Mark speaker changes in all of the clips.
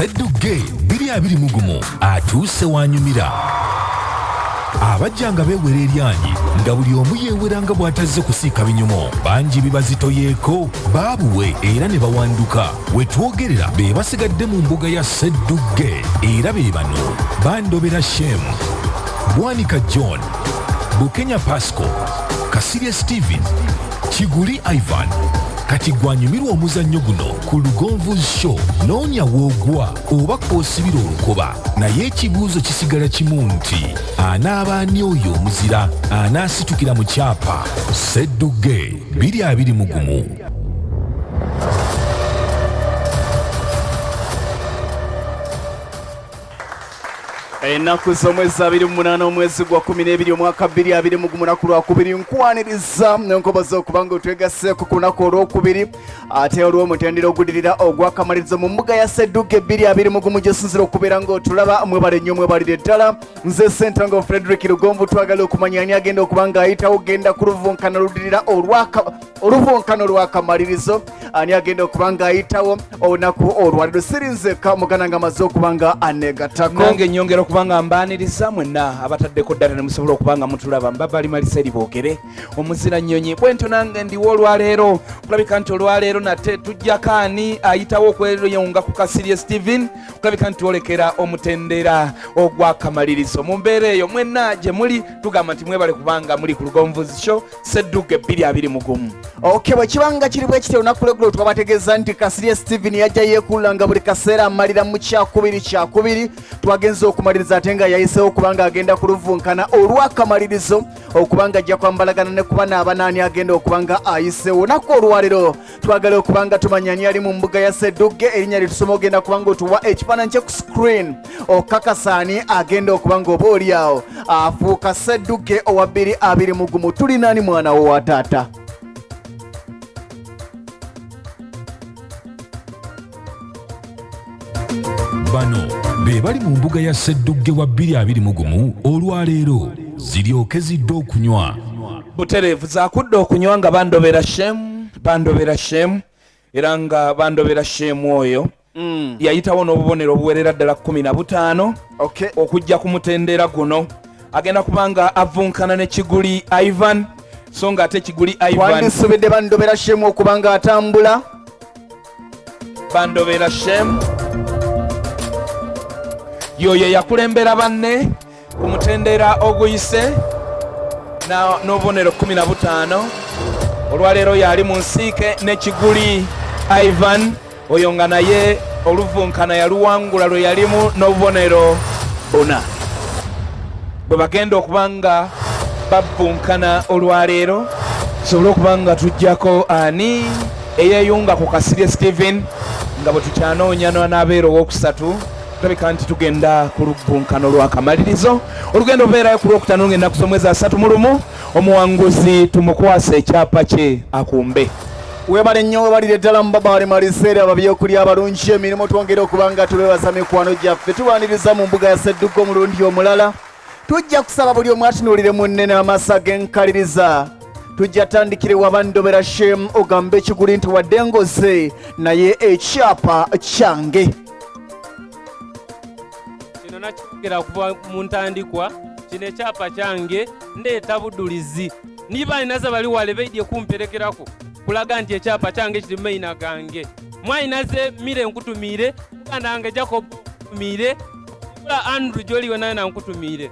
Speaker 1: Sseddugge 2021 atuuse wanyumira. Abajja nga beewera eryanyi nga buli omu yeewera nga bw'atazze kusiika binyumo. Bangi bibazitoyeeko baabuwe era ne bawanduka. We twogerera be basigadde mu mbuga ya Sseddugge era be bano: Bandobera Shem, Bwanika John, Bukenya Pasco, Kasirye Steven, Kiguli Ivan. Kati gwanyumirwa omuzannyo guno ku Lugonvu Show, noonya woogwa oba kw'osibira olukoba. Naye ekibuuzo kisigala kimu nti anaaba ani oyo omuzira anaasitukira mu kyapa Sseddugge 2021?
Speaker 2: Ennaku z'omwezi 28 omwezi gwa 12 omwaka 2021 lunaku lwakubiri, nkwaniriza nenkoboza okuba nga otwegasseeko ku lunaku olwokubiri ate olw'omutendera ogudirira ogwakamalirizo mu mbuga ya Ssedduka 2021 gyesinzira okubeera ng'otulaba. Mwebale nnyo, mwebalire ddala. Nze Ssentongo Frederick Lugonvu. Twagala okumanya ani agenda okuba ng'ayitawo genda ku luvunkano oludirira oluvunkano lwakamalirizo, ani agenda okuba ng'ayitawo olunaku olwaliro. Sirinzeka, muganda nga amaze okuba nga anegatako.
Speaker 3: Nange nyongera okuba nga mbaaniriza mwenna abataddeko ddala ne musobola okuba nga mutulaba. Mbabali Maliseri boogere omuzira nnyonyi bwentyo, nange ndiwo olwaleero okulabika nti olwaleero nate tujjako ani ayitawo okweyunga ku Kasirye Steven, okulabika nti twolekera omutendera ogwakamalirizo. Mu mbeera eyo mwenna gye muli tugamba nti mwebale kubanga muli ku Lugonvuzi Show Ssedduga 2021.
Speaker 2: Ok, bwe kibanga kiri bwe kityo, olunaku lweggulo twabategeeza nti Kasirye Steven yajja yeekuulira nga buli kaseera amalira mu kyakubiri kyakubiri. Twagenze okumaliriza ate nga yayiseewo kubanga agenda kuluvunkana olwakamalirizo okuba nga ajja kwambalagana ne kuba n'abanaani agenda okuba nga ayiseewo. Olunaku olwaleero twagala okuba nga tumanya ani ali mu mbuga ya Ssedugge. Erinnya lye tusoma, ogenda kuba nga otuwa ekifaananyi kye ku screen okakasa ani agenda okuba nga oba oli awo afuuka Ssedugge owa 2021. Tulina ani, mwana wo wa taata?
Speaker 1: Bano be bali mu mbuga ya Sseddugge wa 2021 olwaleero, ziryoke zidde okunywa.
Speaker 3: Butereevu zakudda okunywa nga bandobera Shemu, bandobera Shemu, era nga bandobera Shemu oyo yayitawo n'obubonero obuwerera ddala 15. Okujja ku mutendera guno agenda kubanga avunkana ne Kiguli Ivan, so nga ate Kiguli Ivan
Speaker 2: Twandisubidde bandobera Shemu okuba nga atambula.
Speaker 3: Bandobera Shemu yoyo yakulembera banne ku mutendera oguyise n'obubonero 15. Olwaleero yali mu nsiike ne Kiguli Ivan oyo nga naye oluvunkana yaluwangula lwe yalimu n'obubonero 4. Bwe bagenda okuba nga bavunkana olwaleero, tusobole okuba nga tujjako ani eyeyunga ku Kasirye Steven, nga bwe tukyanoonya n'abeera owokusatu. Tulabika nti tugenda ku luvunkano lwakamalirizo olugenda obeerayo ku Lwokutaano ng'ennaku z'omwezi 31, omuwanguzi tumukwasa ekyapa kye akumbe.
Speaker 2: Webale nnyo, webalire ddala mubabaale maliseeri ababyokulya abalungi emirimu. Twongere okuba nga tubebaza mikwano gyaffe, tubaniriza mu mbuga ya Ssedduka omulundi omulala. Tujja kusaba buli omu atunuulire munne n'amaaso ag'enkaliriza. Tujja tandikire wabandobera Shem, ogambe ekiguli nti wadde ngoze naye ekyapa kyange.
Speaker 4: Kino nakyogera kuva mu ntandikwa, kino ekyapa kyange, ndeeta budulizi niba ninaze bali wale beidye kumperekerako kulaga nti ekyapa kyange kiri maina gange. Mwayinaze mire nkutumiire, muganda wange Jacob nkutumiire, kula Andrew joliwe naye nankutumiire,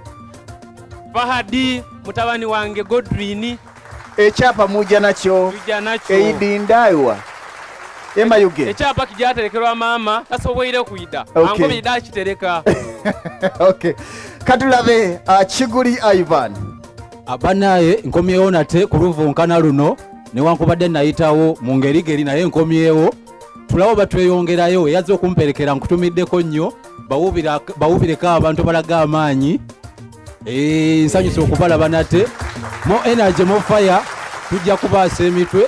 Speaker 4: Fahadi mutabani wange Godwin.
Speaker 2: Ekyapa mujja nakyo?
Speaker 4: Tujja nakyo.
Speaker 2: Eidindaiwa emayuge.
Speaker 4: Ekyapa kijaterekerwa maama, tasoboire kwida. Angobe akitereka.
Speaker 2: Okay, katulabe Kiguli Ivan.
Speaker 5: Abanaye nkomyewo nate ku luvunkana luno, newankubadde nayitawo mu ngerigeri, naye nkomyewo tulawo batweyongerayo. Eyazze okumperekera nkutumiddeko nnyo, bawubireko abantu balaga amaanyi. Nsanyusa okubalaba nate. Mo energy, mo fire, tujja kubaasa emitwe.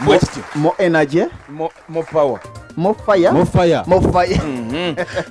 Speaker 3: Bwe kityo.
Speaker 2: Mo energy,
Speaker 3: mo power.
Speaker 2: Mofaya
Speaker 5: Mofaya.
Speaker 2: Mofaya.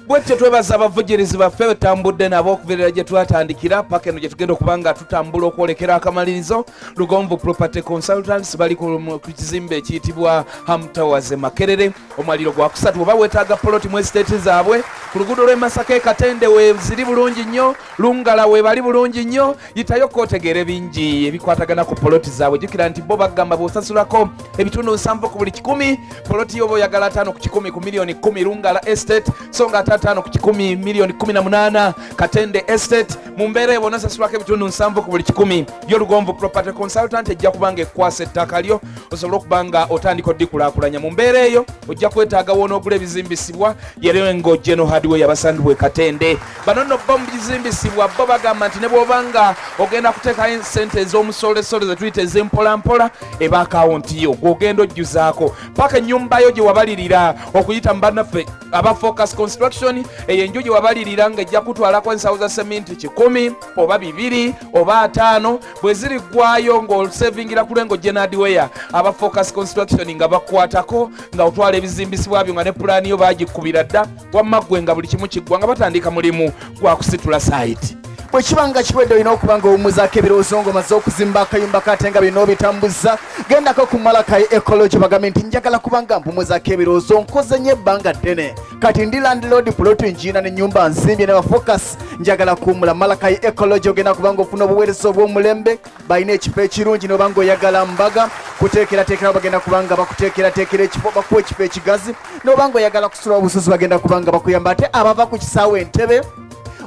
Speaker 3: Bwetyo twebaza abavujjirizi baffe betambudde nabo okuviirira gye twatandikira paka eno gye tugenda okuba nga tutambula okwolekera akamalirizo. Lugonvu Property Consultants bali ku kizimbe ekiyitibwa Ham Towers e Makerere, omwaliro gwa kusatu. Oba weetaaga poloti mu estate zaabwe ku luguudo lw'e Masaka e Katende weziri bulungi nnyo, Lungala webali bulungi nnyo, yitayo kootegeere bingi ebikwatagana ku poloti zaabwe. Jjukira nti bo bagamba bw'osasulako ebitundu 70 ku buli 100 poloti yoba oyagala 50 ku 100 ku miliyoni 10 Lungala Estate, so nga ate 50 ku 100 miliyoni 18 Katende Estate. Mu mbeera eyo bw'onosasulako ebitundu 70 ku buli 100 yo Lugonvu Property Consultant ejja kuba nga ekkwasa ettaka lyo osobole okuba nga otandika oddikulaakulanya. Mu mbeera eyo ojja kwetaaga w'onoogula ebizimbisibwa yerengo General Hardware abasangibwa e Katende. Bano nno bo mu bizimbisibwa bo bagamba nti ne bw'oba nga ogenda kuteekayo ssente ez'omusolesole ze tuyita ez'empolampola, eba akawunti yo gw'ogenda ojjuzaako paka ennyumba yo gye wabalirira okuyita mu bannaffe aba Focus Construction. Eyo enju gye wabalirira ng'ejja kutwalako ensawo za seminti 100 oba 200 oba 50, bwe ziriggwayo ng'osevingira ku lwengo Genadweya aba Focus Construction nga bakwatako nga otwala ebizimbisibwa byo nga ne pulaani yo bagikubira dda, wamma ggwe nga buli kimu kiggwa nga batandika mulimu gwa kusitula site.
Speaker 2: Bwe kiba nga kiwedde, olina okuba nga owummuzaako ebirowoozo ng'omaze okuzimba akayumba kate nga byonna obitambuza. Gendako ku Malakai Eco Lodge, bagambe nti njagala kuba nga mpumuzaako ebirowoozo, nkoze nnyo ebbanga ddene, kati ndi landlord, plot ngiina n'ennyumba nzimbye ne bafocus, njagala kuwummula. Malakai Eco Lodge ogenda kuba nga ofuna obuweereza obw'omulembe. Balina ekifo ekirungi, noba nga oyagala mbaga kuteekerateekera, bagenda kuba nga bakuteekerateekera ekifo, bakuwa ekifo ekigazi. Noba nga oyagala kusula obusuzi, bagenda kuba nga bakuyamba. Ate abava ku kisaawe Entebe,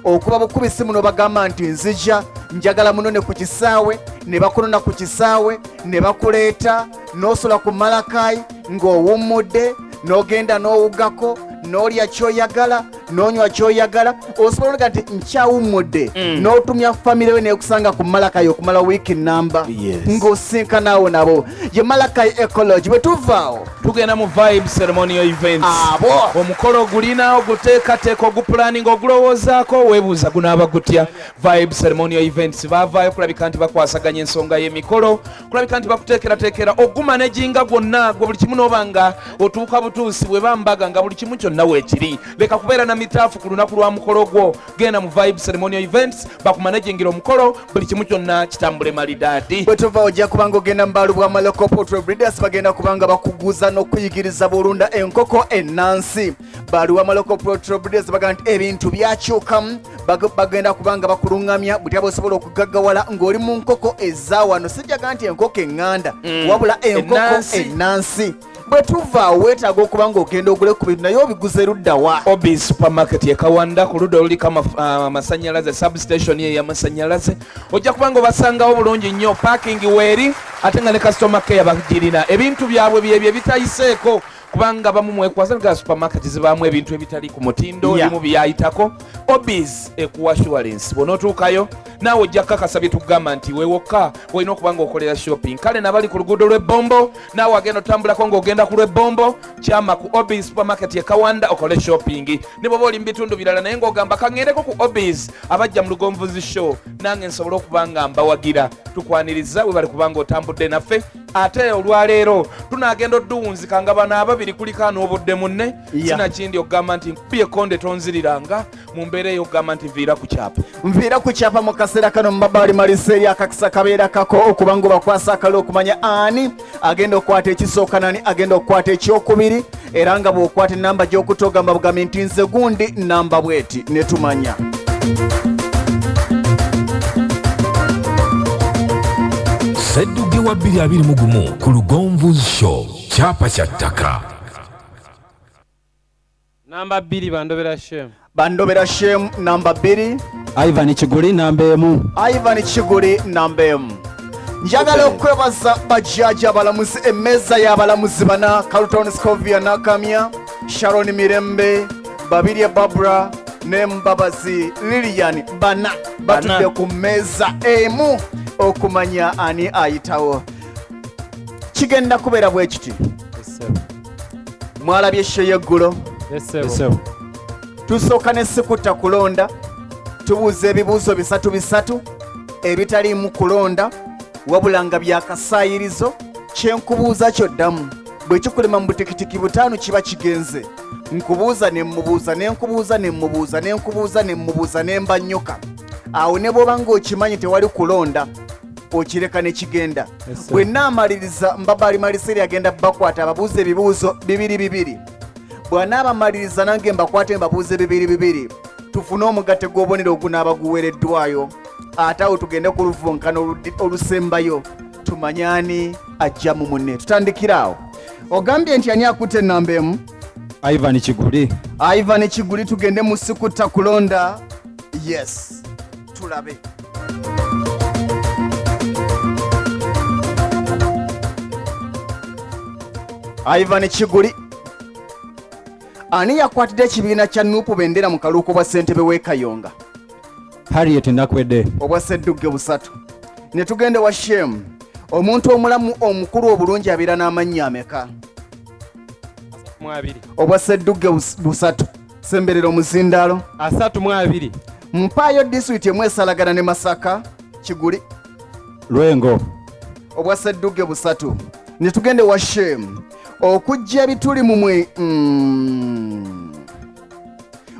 Speaker 2: okuba bukubi simu nobagamba nti nzija njagala munone ku kisaawe, ne bakunona ku kisaawe ne bakuleeta n'osula ku Malakai ng'owummudde, n'ogenda n'owugako, n'olya kyoyagala, n'onywa kyoyagala. Osobola olega nti nkyawummudde, n'otumya famire we nekusanga ku Malakai okumala wiiki namba ng'osinkanawo nabo. Ye Malakai Eco Lodge. Bwe tuvaawo,
Speaker 3: tugenda mu Vibe Ceremonial Events.
Speaker 2: Abo
Speaker 3: omukolo gulina oguteekateeka, ogupulaninga, ogulowoozaako, weebuuza gunaaba gutya. Vibe Ceremonial Events baavaayo kulabika nti bakwasaganya ensonga y'emikolo, kulabika nti bakuteekerateekera ogumanaginga gwonna gwe buli kimu, n'oba nga otuuka butuusi. Bwe bambaga nga buli kimu kyonna weekiri, leka kubeera na mitaafu ku lunaku lwa mukolo gwo. Genda mu Vibe Ceremonial Events bakumanagingira omukolo, buli kimu kyonna kitambule malidaadi.
Speaker 2: Bwe tuva, ojja kubanga ogenda mu baalu bwa Maloko Poultry Breeders. Bagenda kubanga bakuguza n'okuyigiriza bw'olunda enkoko ennansi. Baalu bwa Maloko Poultry Breeders bagamba nti ebintu byakyukamu. Bagenda kubanga bakuluŋŋamya butya bw'osobola okugaggawala ng'oli mu nkoko eza wano. Sijjaga nti enkoko eŋŋanda, wabula enkoko
Speaker 3: Ennansi.
Speaker 2: ennansi. Bwe tuva, weetaaga okuba ng'ogenda ogule ku bintu, naye obiguze ludda wa?
Speaker 3: Obi Supermarket e Kawanda ku ludda oluliko amasanyalaze, substation ey'amasanyalaze, ojja kuba nga obasangawo bulungi nnyo. Parking weeri, ate nga ne customer care bagirina. Ebintu byabwe byebyo ebitayiseeko, kubanga bamu mwekwasa nga supermarket zibaamu ebintu ebitali ku mutindo, ebimu byayitako. Obis ekuwa assurance, bw'onootuukayo naawe ojja kukakasa bye tugamba nti weewokka olina okuba nga okolera shopping. Kale nabali ku luguudo lw'ebbombo, naawe agenda otambulako ng'ogenda ku lw'ebbombo, kyama ku Obis Supermarket e Kawanda okole shopping. Ne bw'oba oli mu bitundu birala naye ng'ogamba kaŋŋendeko ku Obis, abajja mu Lugonvuzi Show nange nsobole okuba nga mbawagira, tukwaniriza. Webale kubanga otambudde naffe. Ate olwaleero tunaagenda odduwunzika nga bano ababiri kuliko anoobudde munne. Sinakindi okugamba nti nkubye ekkonde tonziriranga mu mbeera eyo, okugamba nti nviira ku kyapa.
Speaker 2: Nviira ku kyapa. Mu kaseera kano mubabaali malisa eri akakisa kabeera kako okuba nga obakwasa akala okumanya ani agenda okukwata ekisooka nani agenda okukwata ekyokubiri, era nga bw'okwata enamba gy'okuta ogamba bugambi nti nze gundi namba bweti, ne tumanya.
Speaker 1: Ssedduge wa 2021 ku Lugonvu Show, kyapa kya ttaka.
Speaker 4: Namba 2, Bandobera Shem.
Speaker 2: Bandobera Shem, namba 2.
Speaker 5: Ivan Kiguli, namba 1.
Speaker 2: Ivan Kiguli, namba 1. Njagala okwebaza bajjaja abalamuzi, emmeeza y'abalamuzi bana: Carlton Scovia Nakamya, Sharon Mirembe, Babirye Babra ne Mbabazi Lilian. Bana batudde ku mmeeza emu okumanya ani ayitawo. Kigenda kubeera bwe kiti: mwalabye show y'eggulo?
Speaker 4: Esebo.
Speaker 2: Tusooka ne sikutta kulonda, tubuuza ebibuuzo bisatu bisatu ebitaliimu kulonda, wabula nga byakasaayirizo. Kyenkubuuza kyoddamu. Bwe kikulema mu butikitiki butaano kiba kigenze. Nkubuuza ne mmubuuza ne nkubuuza ne mmubuuza ne nkubuuza ne mmubuuza ne mbannyoka. Awo ne bw'oba ng'okimanyi tewali kulonda okireka ne kigenda. Bwe nnaamaliriza Mbabali Maliseri agenda bakwata ababuuza ebibuuzo bibiri bibiri. Bw'anaabamaliriza nange mbakwate mbabuuze bibiri bibiri tufune omugatte gw'obubonero ogunaaba guweereddwayo ate awo tugende ku luvunkana olusembayo tumanye ani ajja mu munne. Tutandikire awo. Ogambye nti ani akutte ennamba emu?
Speaker 5: Ivan Kiguli.
Speaker 2: Ivan Kiguli, tugende mu sikutta kulonda. Yes, tulabe. Ivan Kiguli, ani yakwatidde ekibiina kya Nuupu bendera mu kaluuko bwa ssentebe w'e Kayonga?
Speaker 5: Harriet Nakwedde.
Speaker 2: Obwa sseddugge busatu. Ne tugenda wa Shemu. Omuntu omulamu omukulu obulungi abeera n'amannya ameka?
Speaker 4: 32.
Speaker 2: Obwa sseddugge busatu. Semberera omuzindaalo.
Speaker 4: 32.
Speaker 2: Mpaayo disitulikiti emu esalagana ne Masaka. Kiguli.
Speaker 5: Lwengo.
Speaker 2: Obwa sseddugge busatu. Ne tugenda ewa Shemu. Okujja ebituli mu mwe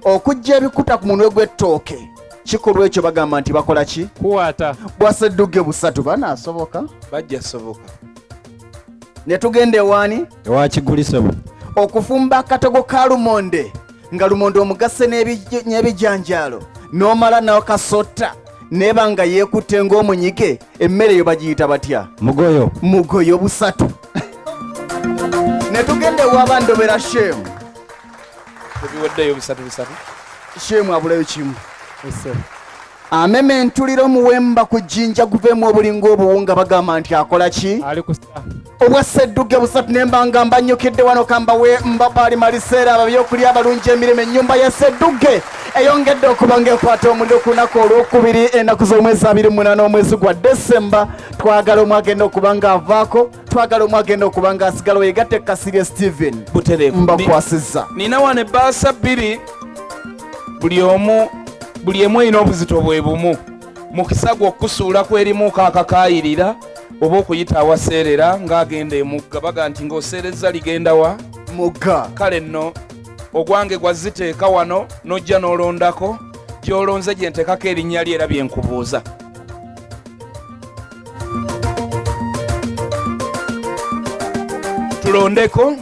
Speaker 2: okujja ebikuta ku munwe gw'ettooke kikolwa ekyo bagamba nti bakola ki?
Speaker 4: Kuwaata.
Speaker 2: Bwa sseddugge busatu. Banaasoboka?
Speaker 3: Bajja soboka.
Speaker 2: Ne tugenda ewaani?
Speaker 5: Ewa Kiguli ssebo.
Speaker 2: Okufumba akatogo ka lumonde nga lumonde omugasse n'ebijanjaalo n'omala n'okasota neba nga yeekutte ng'omunyige, emmere eyo bagiyita batya?
Speaker 5: Mugoyo.
Speaker 2: Mugoyo busatu. Ne tugenda ewa Ndobera Shemu.
Speaker 3: Tebiweddeyo bisatu bisatu.
Speaker 2: Shemu abulayo kimu. Amema entuliro omuwemba ku jjinja guveemu obulinga obuwunga bagamba nti akola ki?
Speaker 4: Ali kusa.
Speaker 2: Obwa ssedduge busatu. Ne mbanga mbanyukidde wano kambawe Mbabaali Maliseera ababyokulya abalungi emirimu. Ennyumba ya ssedduge eyongedde okuba ng'ekwata omuliro ku lunaku olwokubiri ennaku z'omwezi 28 omwezi gwa Desemba. Twagala omu agenda okuba ng'avaako, twagala omu agenda okuba ng'asigala. Weegatte Kasirye Steven.
Speaker 3: Butereevu.
Speaker 2: Mbakwasizza.
Speaker 3: Nina wano ebbaasa bbiri, buli omu buli emu erina obuzito bwe bumu. Mukisa gwo okusuulako erimu kaakakaayirira oba okuyita awaseerera ng'agenda emugga. Baga nti ng'oseerezza ligenda wa?
Speaker 2: Mugga.
Speaker 3: Kale nno ogwange gwaziteeka wano n'ojja n'olondako gy'olonze gye nteekako erinnya lye era bye nkubuuza. Tulondeko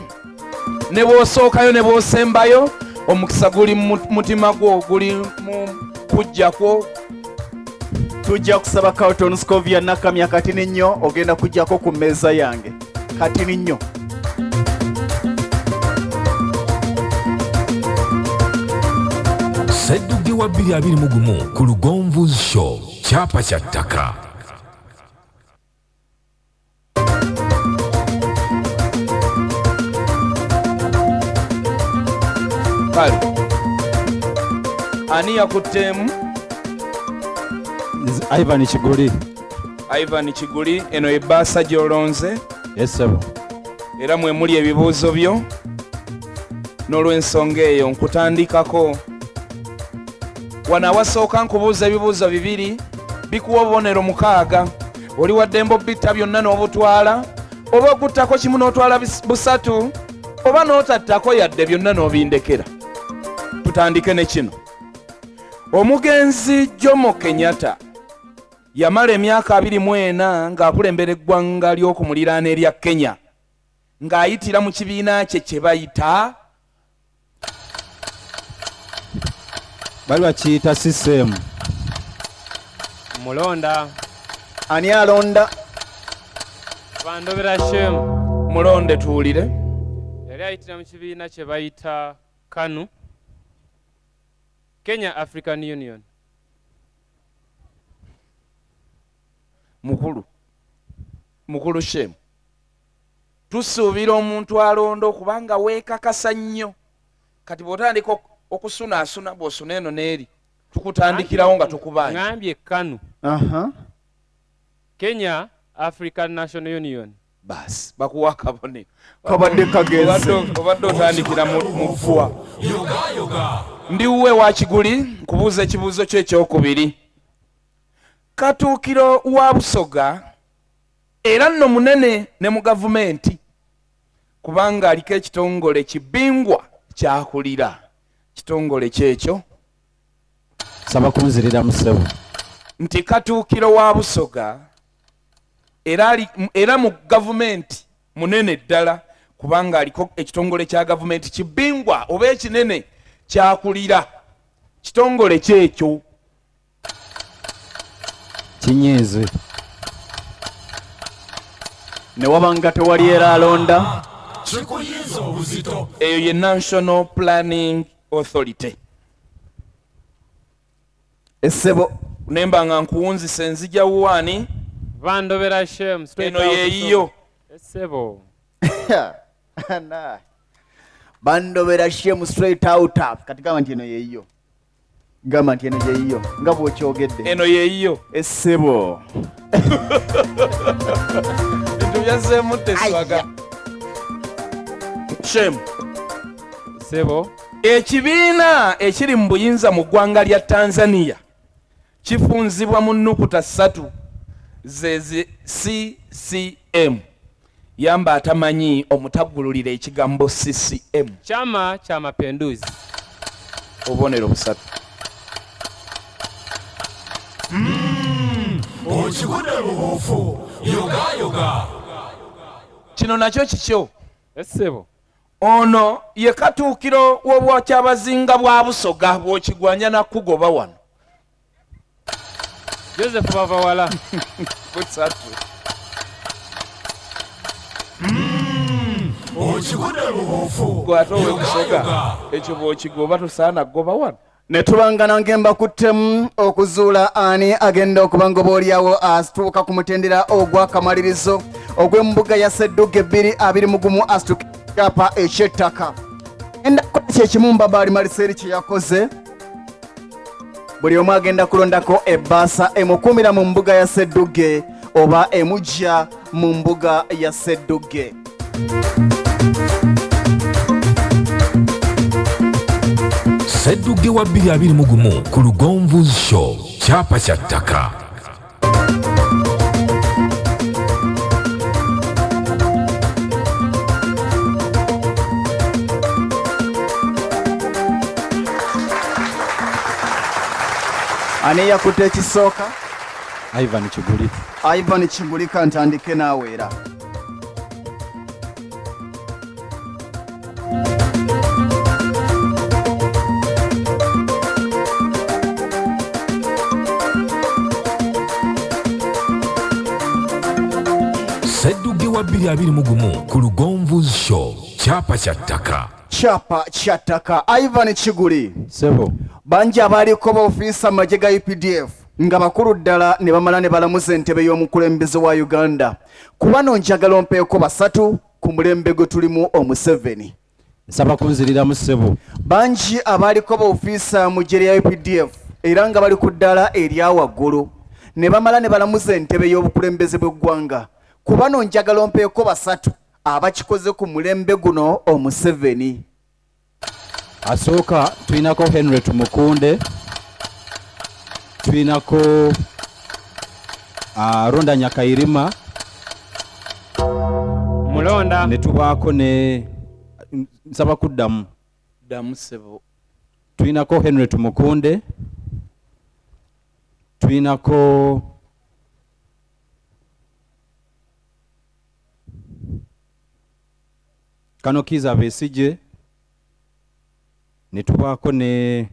Speaker 3: ne bw'osookayo ne bw'osembayo, omukisa guli mu mutima gwo, guli mu kujja kwo.
Speaker 2: Tujja kusaba Carlton Scovia Nakamya katini nnyo, ogenda kujjako ku mmeeza yange katini nnyo.
Speaker 1: Sseddugge wa 2021 ku Lugonvu Show, kyapa kya ttaka.
Speaker 3: Kale ani yakutteemu?
Speaker 5: Ivan Kiguli.
Speaker 3: Ivan Kiguli, eno ebbaasa gy'olonze?
Speaker 5: Yes ssebo.
Speaker 3: Era mwe muli ebibuuzo byo. N'olw'ensonga eyo nkutandikako wano awasooka nkubuuza ebibuuzo bibiri bikuwa obubonero 6. Oli waddembe obitta byonna n'obutwala, oba okuttako kimu n'otwala busatu, oba n'otattako yadde byonna n'obindekera. Tutandike ne kino. Omugenzi Jomo Kenyatta yamala emyaka 24 ng'akulembera eggwanga ly'okumuliraano erya Kenya ng'ayitira mu kibiina kye kye bayita
Speaker 5: bali bakiyita CCM.
Speaker 4: Mulonda.
Speaker 2: Ani alonda?
Speaker 4: Bandobera Shemu.
Speaker 3: Mulonde tuwulire.
Speaker 4: Yali ayitira mu kibiina kye bayita KANU, Kenya African Union.
Speaker 3: Mukulu mukulu Shemu, tusuubira omuntu alonda okubanga weekakasa nnyo. Kati bw'otandika okusunaasuna, bw'osuna eno n'eri, tukutandikirawo nga tukubanja.
Speaker 4: Ngambye KANU. Kenya African National Union.
Speaker 3: Baasi bakuwa akabonero.
Speaker 2: Kabadde kagenze.
Speaker 3: Obadde otandikira mu ffwa. Ndi wuwe wa Kiguli, nkubuuza ekibuuzo kyo ekyokubiri. Katuukiro wa Busoga era nno munene ne mu gavumenti. Kubanga aliko ekitongole kibingwa kyakulira. Kitongole kyekyo.
Speaker 5: Saba kunzirira musebo.
Speaker 3: Nti katuukiro wa Busoga era, era mu gavumenti munene ddala kubanga aliko ekitongole kya gavumenti kibingwa oba ekinene kyakulira. Kitongole kyekyo.
Speaker 5: Kinyiizi.
Speaker 2: Ne waba nga tewali era alonda.
Speaker 1: Kikuyinza obuzito.
Speaker 3: Eyo ye National Planning Authority.
Speaker 2: Essebo.
Speaker 3: Nemba nga nkuwunzise nzija wuwaani.
Speaker 4: Bandobera Shem.
Speaker 3: Eno yeeyiyo.
Speaker 4: Essebo.
Speaker 2: Bandobera Shem straight out. Kati gamba nti eno yeeyiyo. Gamba nti eno yeeyiyo nga bw'okyogedde.
Speaker 3: Eno yeeyiyo.
Speaker 2: Essebo.
Speaker 3: Bintu byazzeemu teswaga. Shem.
Speaker 4: Ssebo.
Speaker 3: Ekibiina ekiri mu buyinza mu ggwanga lya Tanzania kifunzibwa mu nnukuta ssatu ze CCM. Yamba atamanyi omutaggululira ekigambo CCM.
Speaker 4: Chama cha Mapinduzi.
Speaker 3: Obubonero busatu.
Speaker 1: Okigudde bubuufu yogayoga.
Speaker 3: Kino nakyo kikyo.
Speaker 4: Essebo.
Speaker 3: Ono ye katuukiro w'obwakyabazinga bwa Busoga bw'okigwanya nakugoba wano.
Speaker 4: Joseph Bavawala.
Speaker 3: Busatu.
Speaker 1: Okigudde bubuufu
Speaker 3: Gwate owe Busoga ekyo bw'okigoba tosaana kugoba wano.
Speaker 2: Ne tubangana ng'embakuttemu okuzuula ani agenda okuba nga oboolyawo asituuka ku mutendera ogw'akamalirizo ogw'embuga ya Ssedduga 2021 asituka ekyapa eky'ettaka. Enda kukola kyekimu Mbabaali Maliseeri kye yakoze. Buli omu agenda kulondako ebbaasa emukuumira mu mbuga ya Ssedduge oba emujja mu mbuga ya Ssedduge.
Speaker 1: Ssedduge wa 2021 ku Lugonvu Show kyapa kya ttaka.
Speaker 2: Ani yakutte ekisooka?
Speaker 5: Ivan Kiguli.
Speaker 2: Ivan Kiguli, kantandike naawe era.
Speaker 1: Ssedduge wa 2021 ku Lugonvu Show kyapa kya ttaka.
Speaker 2: Kyapa kya ttaka. Ivan Kiguli.
Speaker 5: Ssebo.
Speaker 2: Bangi abaaliko baofiisa mu magye ga UPDF nga bakulu ddala ne bamala ne balamuza entebe y'omukulembeze wa Uganda. Ku bano njagala ompeeko basatu ku mulembe gwe tulimu Omuseveni.
Speaker 5: Nsaba kunziriramu ssebo.
Speaker 2: Bangi abaaliko baofiisa mu ggye lya UPDF era nga bali ku ddaala erya waggulu ne bamala ne balamuza entebe y'obukulembeze bw'eggwanga. Ku bano njagala ompeeko basatu abakikoze ku mulembe guno Omuseveni.
Speaker 5: Asooka tulinako Henry Tumukunde, tulinako Ronda Nyakairima,
Speaker 4: Mulonda,
Speaker 5: ne tubaako ne nsaba kuddamu.
Speaker 3: Ddamu ssebo.
Speaker 5: Tulinako Henry Tumukunde, tulinako Kano Kiiza Besigye, ne tubaako ne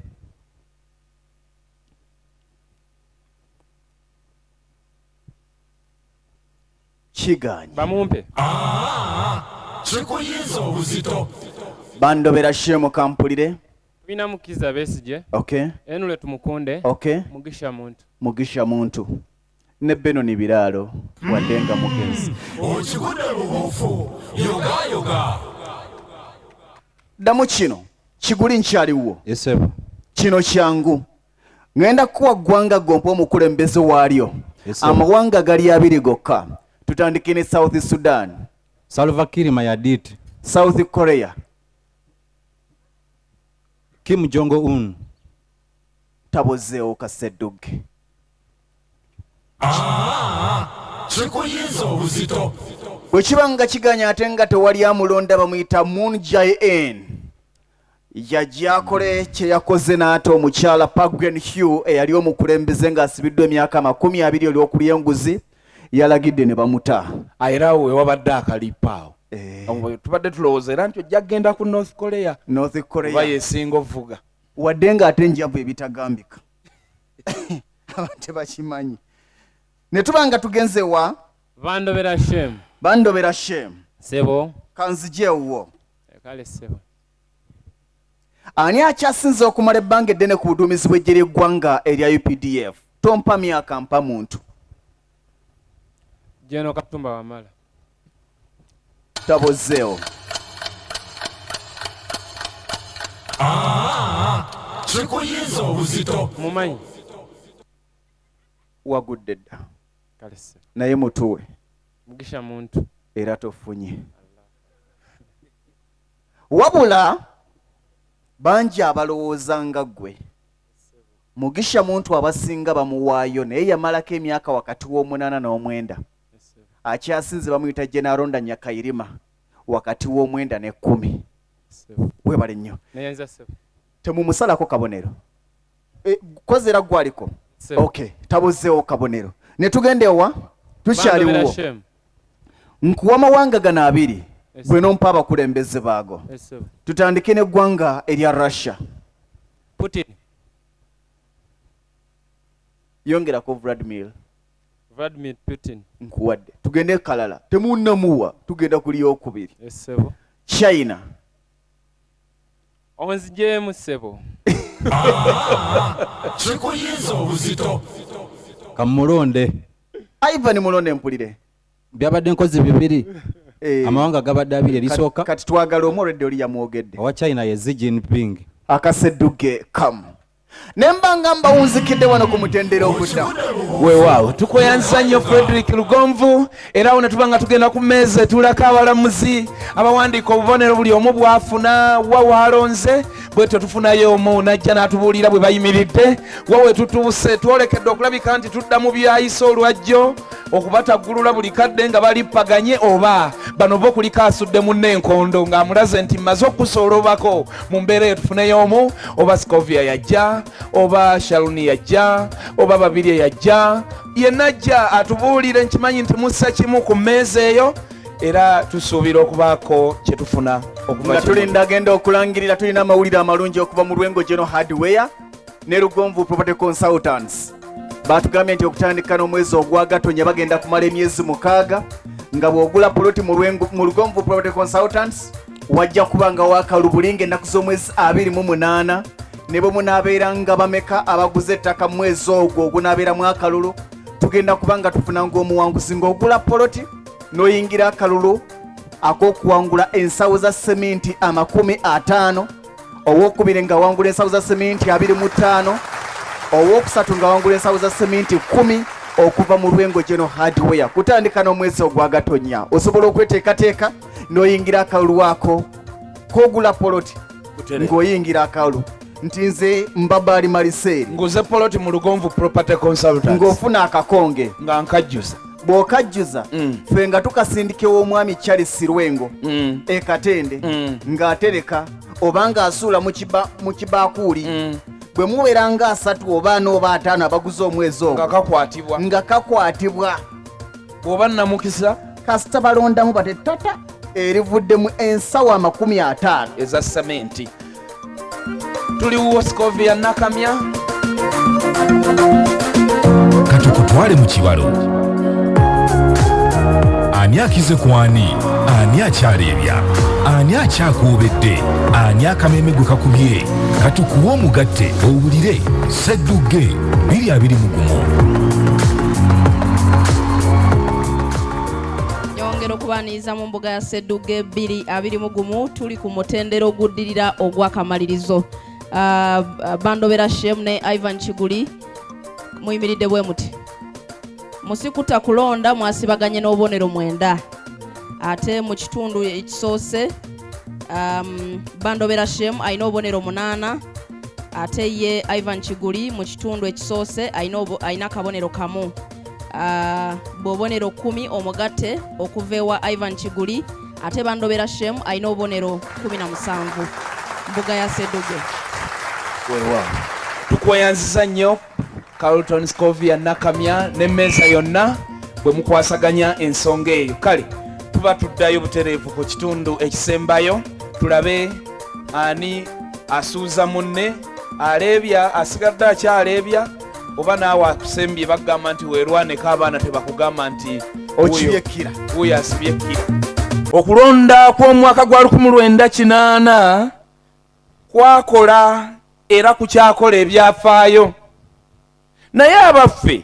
Speaker 2: Kigaanyi.
Speaker 4: Bamumpe.
Speaker 1: Kikuyinza obuzito.
Speaker 2: Bandobera Shemu kampulire.
Speaker 4: Tulina Mukiza Besigye.
Speaker 2: Okay.
Speaker 4: Henry Tumukunde.
Speaker 2: Okay.
Speaker 4: Mugisha Muntu.
Speaker 2: Mugisha Muntu. Ne Benon Biraaro wadde nga mugenzi.
Speaker 1: Okigudde bubuufu yogayoga.
Speaker 2: Ddamu kino Kiguli nkyaliwo.
Speaker 5: Esebo.
Speaker 2: Kino kyangu. Ngenda kuwa ggwanga gompa omukulembeze waalyo. Amawanga gali abiri gokka. Tutandike ne South Sudan.
Speaker 5: Salva Kiir Mayardit.
Speaker 2: South Korea.
Speaker 5: Kim Jong Un.
Speaker 2: Tabozeewo Kasedduge.
Speaker 1: Kikuyinza obuzito.
Speaker 2: Bwe kiba nga kiganya ate nga tewali amulonda, bamuyita Moon Jae-in. Yajja akole kye yakoze n'ata omukyala Park Geun-hye eyali omukulembeze ng'asibiddwa emyaka 20 olw'okulya enguzi, yalagidde ne bamuta.
Speaker 3: Era awo wewabadde akalipo awo. Tubadde tulowooza era nti ojja kugenda ku North Korea.
Speaker 2: North Korea.
Speaker 3: Oba yesinga ovuga.
Speaker 2: Wadde ng'ate njavu ebitagambika. Abantu tebakimanyi. Ne tuba nga tugenze wa?
Speaker 4: Bandobera Shem.
Speaker 2: Bandobera Shem.
Speaker 4: Sebo.
Speaker 2: Kanzije ewuwo.
Speaker 4: Kale sebo.
Speaker 2: Ani akyasinze okumala ebbanga eddene ku buduumizi bw'eggye ly'eggwanga erya UPDF? Tompa myaka, mpa muntu.
Speaker 4: General Katumba Wamala.
Speaker 2: Tabozeewo.
Speaker 1: Kikuyinza obuzito.
Speaker 4: Mumanyi.
Speaker 2: Wagudde dda.
Speaker 4: Kale sebo.
Speaker 2: Naye mutuwe.
Speaker 4: Mugisha muntu.
Speaker 2: Era tofunye. Wabula bangi abalowooza nga ggwe. Mugisha muntu abasinga bamuwaayo naye yamalako emyaka wakati w'omunaana n'omwenda. Akyasinze bamuyita General Aronda Nyakayirima wakati w'omwenda n'ekkumi. Webale nnyo. Temumusalako kabonero. Kozi era gwaliko. Okay, tabuzeewo kabonero. Ne tugenda ewa? Tukyaliwo. Nkuwa amawanga gano abiri. Gwe nompa abakulembeze baago. Tutandike n'eggwanga erya Russia.
Speaker 4: Putin.
Speaker 2: Yongerako Vladimir.
Speaker 4: Vladimir Putin.
Speaker 2: Nkuwadde. Tugende kalala. Temunnamuwa. Tugenda kuli okubiri. China.
Speaker 4: Onzigyemu ssebo.
Speaker 1: Kikuyinza obuzito.
Speaker 5: Kamulonde.
Speaker 2: Ivan Mulonde mpulire.
Speaker 5: Byabadde nkozi bibiri. Amawanga gabadde abiri erisooka.
Speaker 2: Kati twagala omu already oli yamwogedde.
Speaker 5: Owa China ye Xi Jinping.
Speaker 2: Akasedduge kamu. Ne mba nga mbawunzikidde wano ku mutendera ogudda.
Speaker 3: Weewaawo tukweyanza nnyo Frederick Lugonvu, era awo ne tuba nga tugenda ku mmeeza etuulako abalamuzi abawandiika obubonero buli omu bw'afuna wa w'alonze, bwetyo tufunayo omu n'ajja n'atubuulira bwe bayimiridde wa we tutuuse. Twolekedde okulabika nti tudda mu byayise olwajjo okubataggulula buli kadde nga balippaganye, oba bano bo kuliko asudde munne enkondo ng'amulaze nti mmaze okukusoolobako mu mbeera eyo. Tufuneyo omu, oba Scovia yajja, oba Shaluni yajja, oba Babirye yajja, yenna ajja atubuulire. Nkimanyi nti mussa kimu ku mmeeza eyo, era tusuubira okubaako kye tufuna okuva
Speaker 2: nga tulinda agenda okulangirira. Tulina amawulire amalungi okuva mu Lwengo General Hardware ne Lugonvu Property Consultants. Batugambye nti okutandika n'omwezi ogwa Gatonya bagenda kumala emyezi 6 nga bw'ogula poloti mu Lugonvu Property Consultants wajja kuba nga wakalubulinga ennaku z'omwezi 28, ne bwe munaabeera nga bameka abaguze ettaka mu mwezi ogwo ogunaabeeramu akalulu, tugenda kuba nga tufuna ng'omuwanguzi ng'ogula poloti n'oyingira akalulu ak'okuwangula ensawo za seminti 50, owokubiri ng'awangula ensawo za seminti 25, owokusatu ng'awangula ensawo za seminti 10 okuva mu Lwengo General Hardware. Kutandika n'omwezi ogwa Gatonya osobola okweteekateeka n'oyingira akalulu ako k'ogula poloti ng'oyingira akalulu nti nze Mbabaali Maliseeri
Speaker 3: nguze poloti mu Lugonvu Property Consultants,
Speaker 2: ng'ofuna akakonge
Speaker 3: nga nkajjuza.
Speaker 2: Bw'okajjuza ffe nga tukasindika ew'omwami Charles Lwengo e Katende ng'atereka oba ng'asuula mu kibakuuli. Bwe mubeera nga 3 oba 4 oba 5 abaguze omwezi ogwo,
Speaker 3: nga kakwatibwa,
Speaker 2: nga kakwatibwa.
Speaker 3: Bw'oba namukisa
Speaker 2: kasita balondamu bate tata erivuddemu ensawo 50
Speaker 3: eza sementi. Tuliwo Scovia Nakamya.
Speaker 1: Katukutwale mu kibalo. Ani akize ku ani? Ani akyaleebya? Ani akyakuubedde? Ani akameeme gwe kakubye? Katukuwe omugatte owulire Sseddugge 2021.
Speaker 6: Nyongera okubaaniriza mu mbuga ya Sseddugge 2021. Tuli ku mutendera oguddirira ogw'akamalirizo. Bandobera Shem ne Ivan Kiguli muyimiridde bwe muti. Musikuta kulonda mwasibaganye n'obubonero 9, ate mu kitundu ekisoose, Bandobera Shem alina obubonero 8, ate ye Ivan Kiguli mu kitundu ekisoose alina akabonero kamu. Ah, bwobonero kumi omugatte okuva ewa Ivan Kiguli ate Bandobera Shem alina obubonero 17 mbuga ya Seduge.
Speaker 3: Weewaawo tukweyanziza nnyo Carlton Scovia Nakamya n'emmeeza yonna bwe mukwasaganya ensonga eyo. Kale tuba tuddayo butereevu ku kitundu ekisembayo tulabe ani asuuza munne aleebya asigadde akyaleebya oba naawe akusembye bagamba nti weerwaneko abaana tebakugamba nti
Speaker 2: okibyekkira
Speaker 3: wuuyo asibye ekkira. Okulonda kw'omwaka gwa 1980 kwakola era kukyakola ebyafaayo naye abaffe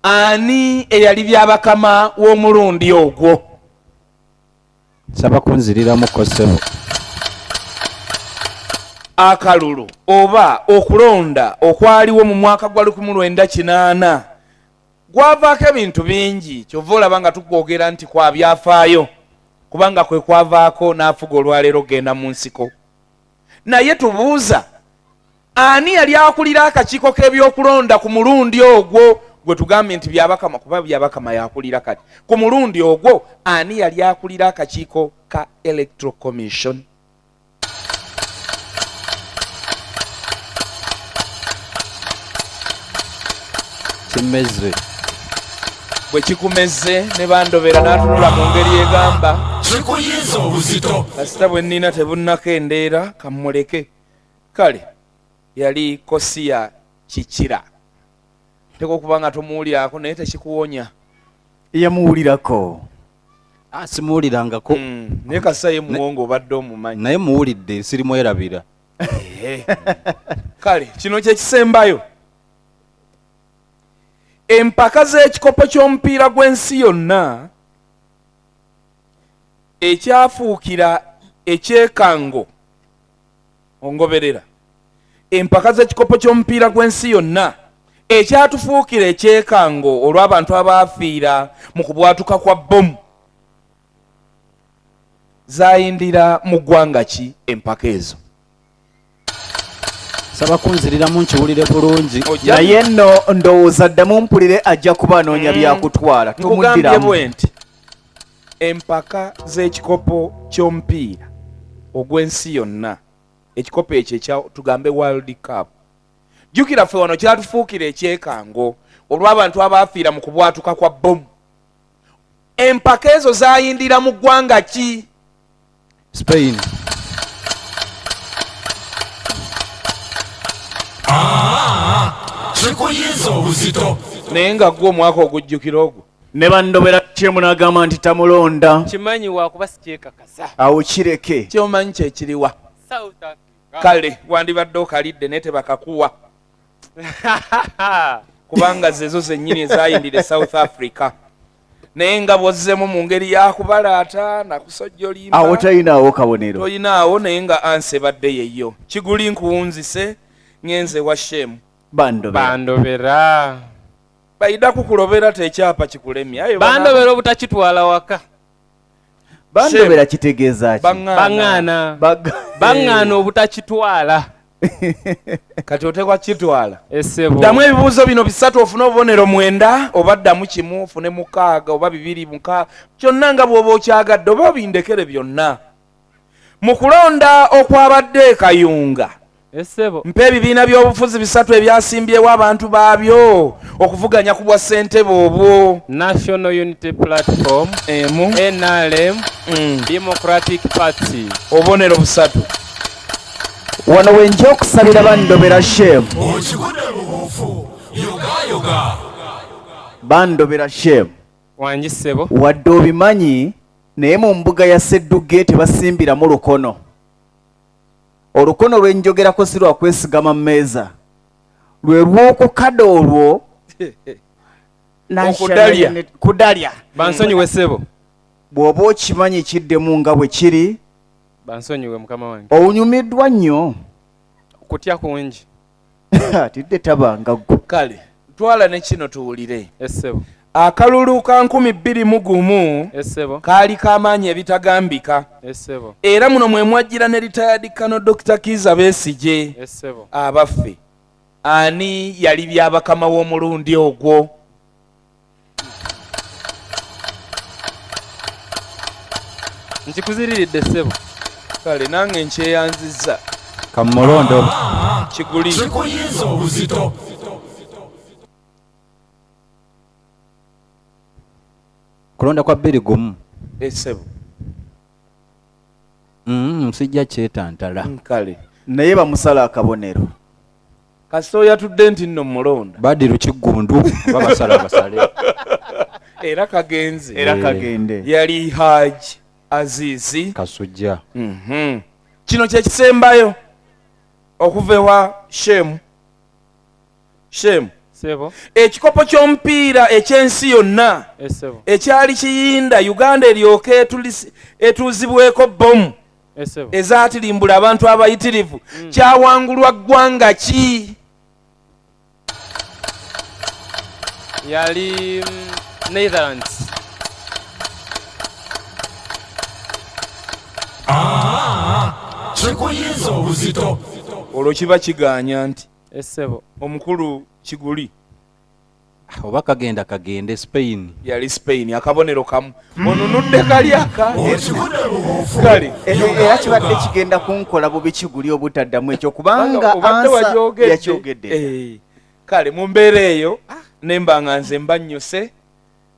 Speaker 3: ani eyali Byabakama w'omulundi ogwo?
Speaker 5: Nsaba kunziriramuko ssebo.
Speaker 3: Akalulu oba okulonda okwaliwo mu mwaka gwa 1980 gwavaako ebintu bingi kyova olaba nga tukwogera nti kwa byafaayo kubanga kwe kwavaako n'afuga olwaleero okugenda mu nsiko. Naye tubuuza ani yali akulira akakiiko k'ebyokulonda ku mulundi ogwo gwe tugambye nti Byabakama kuba Byabakama yakulira kati ku mulundi ogwo ani yali akulira akakiiko ka Electoral Commission?
Speaker 5: Kimeze.
Speaker 3: Bwe kikumeze ne bandobera n'atunula mu ngeri egamba
Speaker 1: kikuyiiza obuzito.
Speaker 3: Kasita bwe nnina tebunnakendeera kammuleke. Kale yali Kosiya Kikira. Teeka okuba nga tomuwulirako naye tekikuwonya.
Speaker 2: Yamuwulirako.
Speaker 5: Ah, simuwulirangako.
Speaker 3: Naye kasita ye muwongo obadde omumanyi.
Speaker 5: Naye muwulidde sirimwerabira.
Speaker 3: Kale kino kye kisembayo. Empaka z'ekikopo ky'omupiira gw'ensi yonna ekyafuukira ekyekango ongoberera empaka z'ekikopo ky'omupiira gw'ensi yonna ekyatufuukira ekyekango olw'abantu abaafiira mu kubwatuka kwa bbomu zayindira mu ggwanga ki empaka ezo?
Speaker 5: Saba kunziriramu nkiwulire bulungi.
Speaker 2: Naye nno ndowooza ddamu mpulire ajja kuba anoonya byakutwala.
Speaker 3: Nkugambye
Speaker 2: Tomuddiramu.
Speaker 3: bwe nti empaka z'ekikopo ky'omupiira ogw'ensi yonna ekikopo ekyo ekya tugambe World Cup jjukira ffe wano kyatufuukira ekyekango olw'abantu abaafiira mu kubwatuka kwa bbomu empaka ezo zayindira mu ggwanga ki?
Speaker 5: Spain.
Speaker 1: Kikuyiiza obuzito.
Speaker 3: Naye nga gwo omwaka ogujjukira ogwo
Speaker 2: Ne bandobera kyemu n'agamba nti tamulonda.
Speaker 4: Kimanyi wakuba sikyekakasa.
Speaker 2: Awo kireke.
Speaker 3: Kyomanyi kyekiriwa.
Speaker 4: South Africa.
Speaker 3: Kale wandibadde okalidde naye tebakakuwa kubanga zezo zennyini ezayindira e South Africa naye nga bw'ozzeemu mu ngeri yakubalaata nakusojjolimba
Speaker 2: Awo toyinaawo kabonero.
Speaker 3: Toyinaawo naye nga ansa ebadde yeyyo. Kiguli nkuwunzise ngenze wa Shemu.
Speaker 2: Bandobera.
Speaker 4: Bandobera.
Speaker 3: Baida kukulobera tekyapa kikulemye. Ayo
Speaker 4: bandobera obutakitwala waka.
Speaker 2: Bandobera kitegeeza ki?
Speaker 4: Baŋŋaana. Baŋŋaana obutakitwala.
Speaker 3: Kati otekwa kitwala.
Speaker 4: Esebo.
Speaker 3: Ddamu ebibuuzo bino bisatu ofune obubonero 9 oba ddamu kimu ofune 6 oba 2 6 kyonna nga bw'oba okyagadde oba obindekere byonna. Mu kulonda okwabadde e Kayunga.
Speaker 4: Esebo.
Speaker 3: Mpa ebibiina by'obufuzi bisatu ebyasimbyewo abantu baabyo okuvuganya ku bwa ssentebe obwo.
Speaker 4: National Unity Platform,
Speaker 3: emu,
Speaker 4: NRM, Democratic Party.
Speaker 3: Obubonero busatu.
Speaker 2: Wano we nja okusabira bandobera Shem.
Speaker 1: Okigudde mu buufu, yogayoga.
Speaker 2: Bandobera Shem.
Speaker 4: Wangi ssebo.
Speaker 2: Wadde obimanyi naye mu mbuga ya Ssedduge tebasimbiramu lukono. Olukono lwe njogerako si lwa kwesigama mmeeza. Lwe lw'okukada olwo.
Speaker 3: Okudalya.
Speaker 2: Kudalya.
Speaker 4: Bansonyiwe ssebo.
Speaker 2: Bw'oba okimanyi kiddemu nga bwe kiri.
Speaker 4: Bansonyiwe mukama wange.
Speaker 2: Owunyumiddwa nnyo.
Speaker 4: Kutya kungi.
Speaker 2: Atidde tabanga ggwe.
Speaker 3: Kale twala ne kino tuwulire.
Speaker 4: Essebo.
Speaker 3: Akalulu ka 2001
Speaker 4: Essebo.
Speaker 3: kaali k'amaanyi ebitagambika.
Speaker 4: Essebo.
Speaker 3: Era muno mwe mwajjira ne retired Colonel Dr. Kiiza Besigye.
Speaker 4: Essebo.
Speaker 3: Abaffe ani yali Byabakama w'omulundi ogwo?
Speaker 4: Nkikuziriridde ssebo.
Speaker 3: Kale nange nkyeyanzizza.
Speaker 5: Kamulondo.
Speaker 3: Kiguli.
Speaker 1: Kikuyinza obuzito.
Speaker 5: Kulonda kwa 2 1.
Speaker 3: Esebo.
Speaker 5: Sijja kyetantala.
Speaker 3: Kale.
Speaker 2: Naye bamusala akabonero.
Speaker 3: Kasita oyatudde nti nno mulonda.
Speaker 5: Badiru Kiggundu oba basala basale.
Speaker 3: Era kagenze.
Speaker 2: Era kagende.
Speaker 3: Yali Haji Azizi
Speaker 5: Kasujja.
Speaker 3: Kino kye kisembayo okuva ewa Shemu. Shemu.
Speaker 4: Sebo.
Speaker 3: Ekikopo ky'omupiira eky'ensi yonna
Speaker 4: Esebo.
Speaker 3: ekyali kiyinda Uganda eryoke etuuzibweko bbomu
Speaker 4: Esebo.
Speaker 3: ezaatirimbula abantu abayitirivu kyawangulwa ggwanga ki?
Speaker 4: Yali Netherlands.
Speaker 1: Kikuyinza obuzito.
Speaker 3: Olwo kiba kigaanya nti
Speaker 4: Esebo.
Speaker 3: Omukulu Kiguli.
Speaker 5: Oba kagenda kagende Spain.
Speaker 3: Yali Spain akabonero kamu. Onunudde kali aka.
Speaker 1: Okigudde bubuufu.
Speaker 3: Kale.
Speaker 2: Era kibadde kigenda kunkola bubi Kiguli obutaddamu ekyo kubanga
Speaker 3: Obadde
Speaker 2: ansa
Speaker 3: wagyogedde.
Speaker 2: yakyogedde.
Speaker 3: Kale mu mbeera eyo ne mba nga nze mbannyuse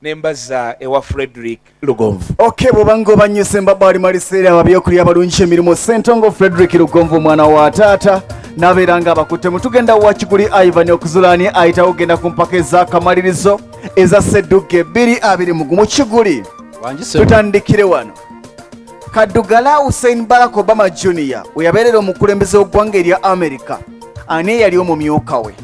Speaker 3: ne mbazza ewa Frederick Lugonvu.
Speaker 2: Okay, bw'oba ng'obannyuse mbabba wali maliseera ababyokulya abalungi emirimu Ssentongo Frederick Lugonvu omwana wa taata n'abeera ng'abakuttemu. Tugenda wa Kiguli Ivan okuzulaani ayitawo genda ku mpaka ez'akamalirizo eza Sseddugge 2021. Kiguli, tutandikire wano. Kaddugala Hussein Barack Obama Jr. we yabeerera omukulembeze w'eggwanga erya America, ani eyali omumyuka we?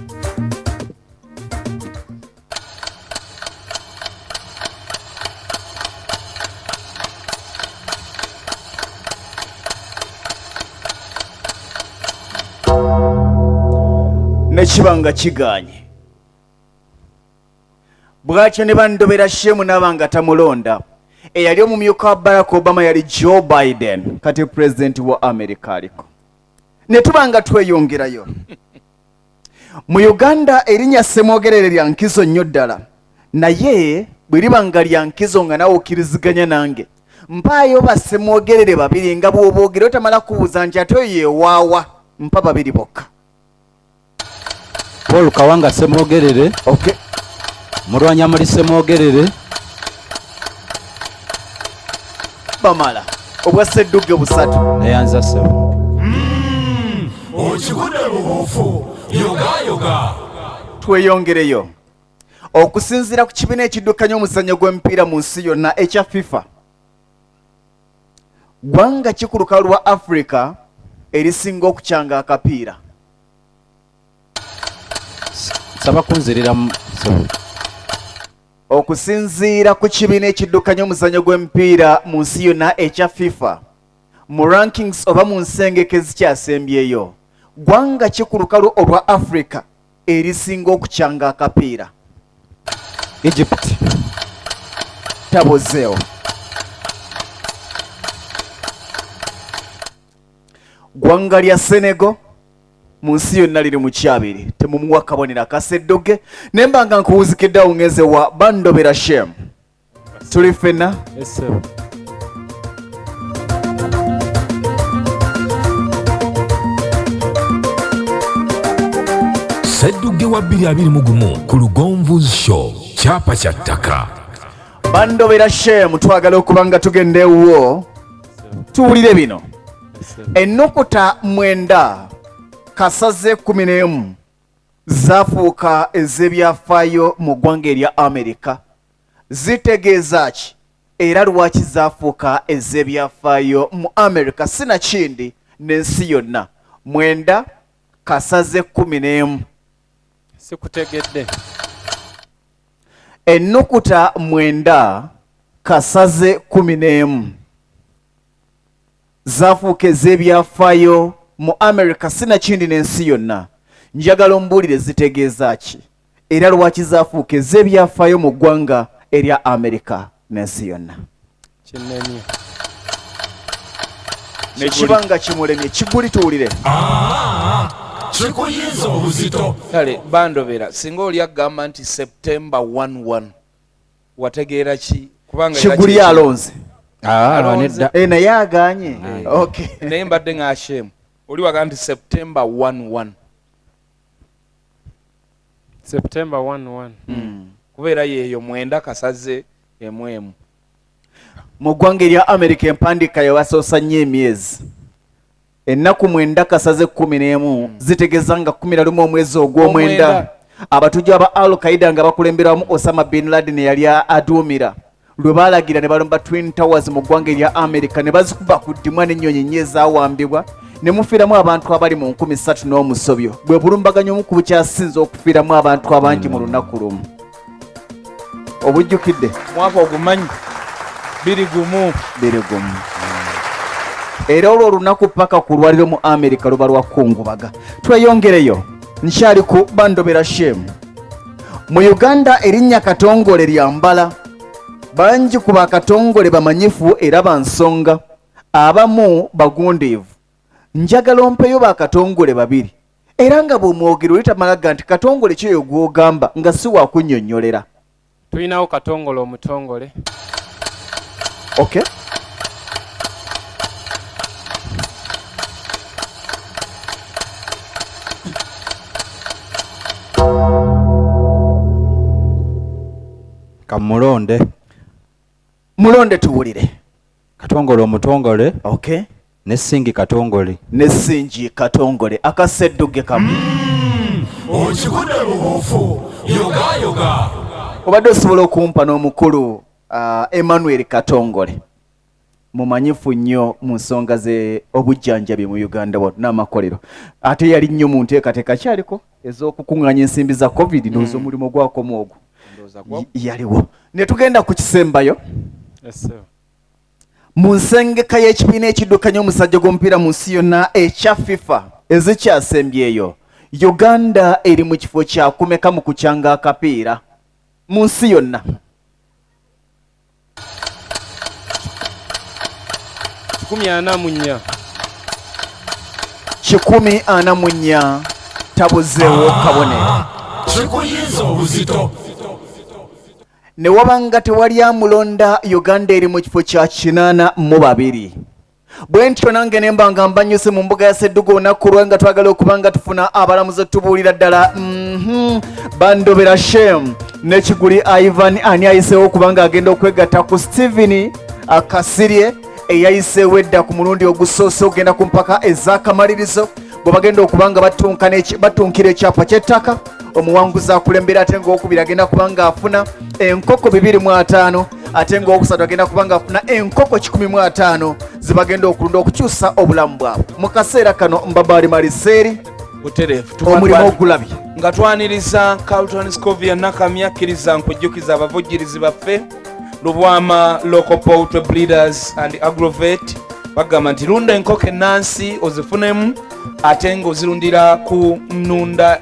Speaker 2: Nekiba nga kigaanye bwatyo ne bandobera Shemu n'aba nga tamulonda. Eyali omumyuka wa Barack Obama yali Joe Biden, kati pulezidenti wa America aliko. Ne tuba nga tweyongerayo mu Uganda, erinnya Ssemwogerere lya nkizo nnyo ddala, naye bwe liba nga lya nkizo nga naawe okkiriziganya nange, mpaayo bassemwogerere babiri nga bw'oboogera otamala kubuuza nti ate oyo yeewaawa. Mpa babiri bokka.
Speaker 5: Paul Kawanga Ssemwogerere.
Speaker 2: Okay.
Speaker 5: Mulwanyamuli Ssemwogerere.
Speaker 2: Bamala obwa Sseddugge busatu.
Speaker 5: Neyanza ssebo.
Speaker 1: Okigudde bubuufu. Yogayoga.
Speaker 2: Tweyongereyo. Okusinziira ku kibiina ekiddukanya omuzannyo gw'emipiira mu nsi yonna ekya FIFA, ggwanga ki ku lukalu lwa Africa erisinga okukyanga akapiira?
Speaker 5: Nsaba kunziriramu ssebo.
Speaker 2: Okusinziira ku kibiina ekiddukanya omuzannyo gw'emipiira mu nsi yonna ekya FIFA, mu rankings oba mu nsengeka ezikyasembyeyo, ggwanga ki ku lukalu olwa Africa erisinga okukyanga akapiira?
Speaker 5: Egypt.
Speaker 2: Tabozeewo. Ggwanga lya Senegal mu nsi yonna liri mu kyabiri. Temumuwa kabonero akaseddoge. Ne mba nga nkuwuzikiddeawo ngeze wa Bandobera Shem. Tuli ffenna.
Speaker 4: Esebo.
Speaker 1: Sseddugge wa 2021 ku Lugonvu Show, kyapa kya ttaka.
Speaker 2: Bandobera Shem, twagala okuba nga tugenda ewuwo tuwulire bino. Ennukuta 9 kasaze 11 zaafuuka ez'ebyafaayo mu ggwanga erya Amerika. Zitegeeza ki era lwaki zaafuuka ez'ebyafaayo mu Amerika sinakindi n'ensi yonna? 9 kasaze 11.
Speaker 4: Sikutegedde.
Speaker 2: Ennukuta 9 kasaze 11 zaafuuka ez'ebyafaayo mu Amerika sinakindi n'ensi yonna. Njagala ombuulire zitegeeza ki era lwaki zaafuuka ez'ebyafaayo mu ggwanga erya Amerika n'ensi yonna.
Speaker 4: Kinnemye.
Speaker 2: Ne kiba nga kimulemye. Kiguli, tuwulire.
Speaker 1: Kikuyinza obuzito.
Speaker 3: Kale bandobera, singa oli agamba nti September 11 wategeera ki? Kubanga era
Speaker 2: Kiguli alonze.
Speaker 5: Ah, nedda.
Speaker 2: Eh, naye aganye.
Speaker 3: Eh.
Speaker 2: Okay.
Speaker 3: Naye mbadde nga Shem oli waga nti September 11.
Speaker 4: September 11.
Speaker 3: Kubeera yeeyo 9 kasaze emu emu.
Speaker 2: Mu ggwanga erya America empandiika yabasoosa nnyo emyezi. Ennaku 9 kasaze 11 zitegeeza nga 11 omwezi ogw'omwenda. Abatujju aba Al Qaeda nga bakulemberamu Osama bin Laden eyali aduumira lwe baalagira ne balumba Twin Towers mu ggwanga erya America ne bazikuba ku ddimwa n'ennyonyi nnya ezaawambibwa ne mufiiramu abantu abali mu nkumi ssatu n'omusobyo. Bwe bulumbaganyi omu ku bukyasinze okufiiramu abantu abangi mu lunaku lumu. Obujjukidde?
Speaker 3: Mwaka ogumanyi 21.
Speaker 2: 21. Era olwo olunaku paka ku lwaliro mu America luba lwa kungubaga. Tweyongereyo, nkyali ku Bandobera Shem. Mu Uganda erinnya Katongole lyambala. Bangi ku bakatongole bamanyifu era ba nsonga, abamu bagundiivu. Njagala ompeyo bakatongole babiri, era nga bw'omwogera oli tamalaga nti Katongole kyeyo gw'ogamba nga si wa kunnyonnyolera.
Speaker 4: Tulinawo Katongole omutongole.
Speaker 2: Okay.
Speaker 5: Kamulonde.
Speaker 2: Mulonde tuwulire.
Speaker 5: Katongole omutongole.
Speaker 2: Okay.
Speaker 5: Ne Singi Katongole.
Speaker 2: Ne Singi Katongole. Akasedduge kamu.
Speaker 1: Okigudde bubuufu. Yoga yoga.
Speaker 2: Obadde osobola okumpa n'omukulu Emmanuel Katongole. Mumanyifu nnyo mu nsonga ze obujjanjabi mu Uganda wano n'amakolero. Ate yali nnyo mu nteekateeka kyaliko ez'okukuŋŋaanya ensimbi za COVID ndowooza omulimu gwakoma ogwo. Yaliwo. Ne tugenda ku kisembayo.
Speaker 4: Yes, sir.
Speaker 2: Mu nsengeka y'ekibiina ekiddukanya omusajja gw'omupiira mu nsi yonna ekya FIFA ezikyasembyeyo, Uganda eri mu kifo kya kumeka mu kukyanga akapiira mu nsi yonna?
Speaker 4: 144.
Speaker 2: 144 tabuzeewo kabonero.
Speaker 1: Kikuyinza obuzito.
Speaker 2: Ne wabanga tewali amulonda, Uganda eri mu kifo kya 82. Bwe ntyo nange ne mba nga mbanyuse mu mbuga ya Ssedduga olunaku lwa nga twagala okuba nga tufuna abalamuzi tubuulira ddala. Bandobera Shem ne Kiguli Ivan ani ayiseewo okuba nga agenda okwegatta ku Steven Kasirye eyayiseewo edda ku mulundi ogusoose okugenda ku mpaka ez'akamalirizo bwe bagenda okuba nga batunkira ekyapa ky'ettaka. Omuwanguzi akulembera ate ng'owokubiri agenda kuba ng'afuna enkoko 250 ate ng'owokusatu agenda kuba ng'afuna enkoko 150 zebagenda okulunda okukyusa obulamu bwabwe. Mu kaseera kano Mbabaali Maliseeri
Speaker 3: butereevu
Speaker 2: omulimu ogulabye.
Speaker 3: Nga twaniriza Carlton Scovia Nakamya, akkiriza nkujjukiza abavujjirizi baffe Lubwama Local Poultry Breeders and Agrovet bagamba nti lunda enkoko ennansi ozifunemu ate ng'ozirundira ku nnunda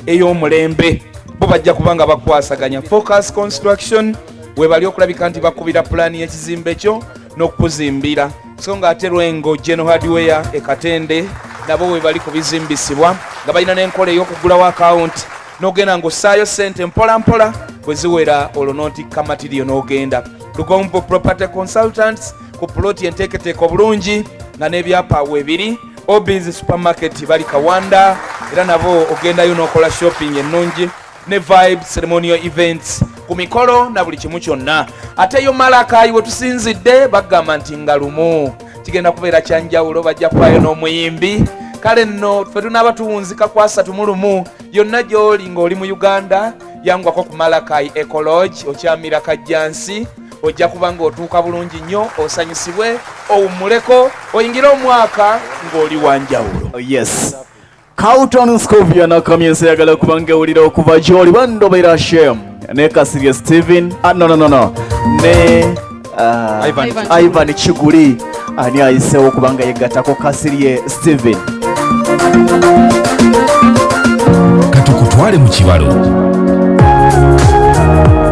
Speaker 3: ey'omulembe. Bo bajja kuba nga bakwasaganya Focus Construction we bali okulabika nti bakubira pulaani y'ekizimbe kyo n'okukuzimbira. So ng'ate Lwengo General Hardware e Katende nabo we bali kubizimbisibwa nga balina n'enkola ey'okugulawo akawunti n'ogenda ng'ossaayo ssente mpola mpola bwe ziwera olwo n'otikka matiriyo n'ogenda. Lugonvu Property Consultants ku puloti enteeketeeke obulungi nga n'ebyapa weebiri. Obis Supermarket bali Kawanda era nabo ogendayo n'okola shopping ennungi ne Vibe Ceremonial Events ku mikolo na buli kimu kyonna. Ate yo Malakai we tusinzidde bagamba nti nga lumu kigenda kubeera kya njawulo, bajja kubaayo n'omuyimbi. Kale nno ffe tunaaba tuwunzika ku 31 yonna gy'oli ng'oli mu Uganda, yangwako ku Malakai Eco Lodge okyamira Kajjansi, ojja kuba ng'otuuka bulungi nnyo, osanyusibwe, owummuleko, oyingire omwaka ng'oli wa njawulo.
Speaker 2: Oh, yes. Carlton Scovia Nakamye ayagala kuba ng'ewulira okuva gy'oli Bandobera Shem ne Kasirye Steven, no, no, no, no. Ne
Speaker 3: Ivan.
Speaker 6: Ivan.
Speaker 2: Ivan Kiguli ani ayiseewo okuba nga yegattako Kasirye Steven.
Speaker 1: Katukutwale mu kibalo.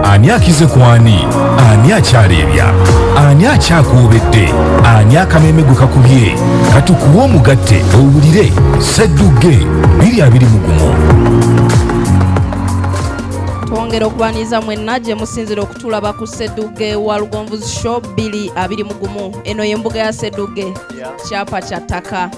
Speaker 1: Ani akize ku ani? Ani akyaleebya? Ani akyakuubedde? Ani akameeme gwe kakubye? Katukuwe omugatte owulire Sseddugge 2021.
Speaker 6: Twongera okubaniriza mwenna gye musinzira okutulaba ku Ssedugge wa Lugonvu's Show 2021. Eno y'embuga ya Ssedugge, kyapa kya ttaka.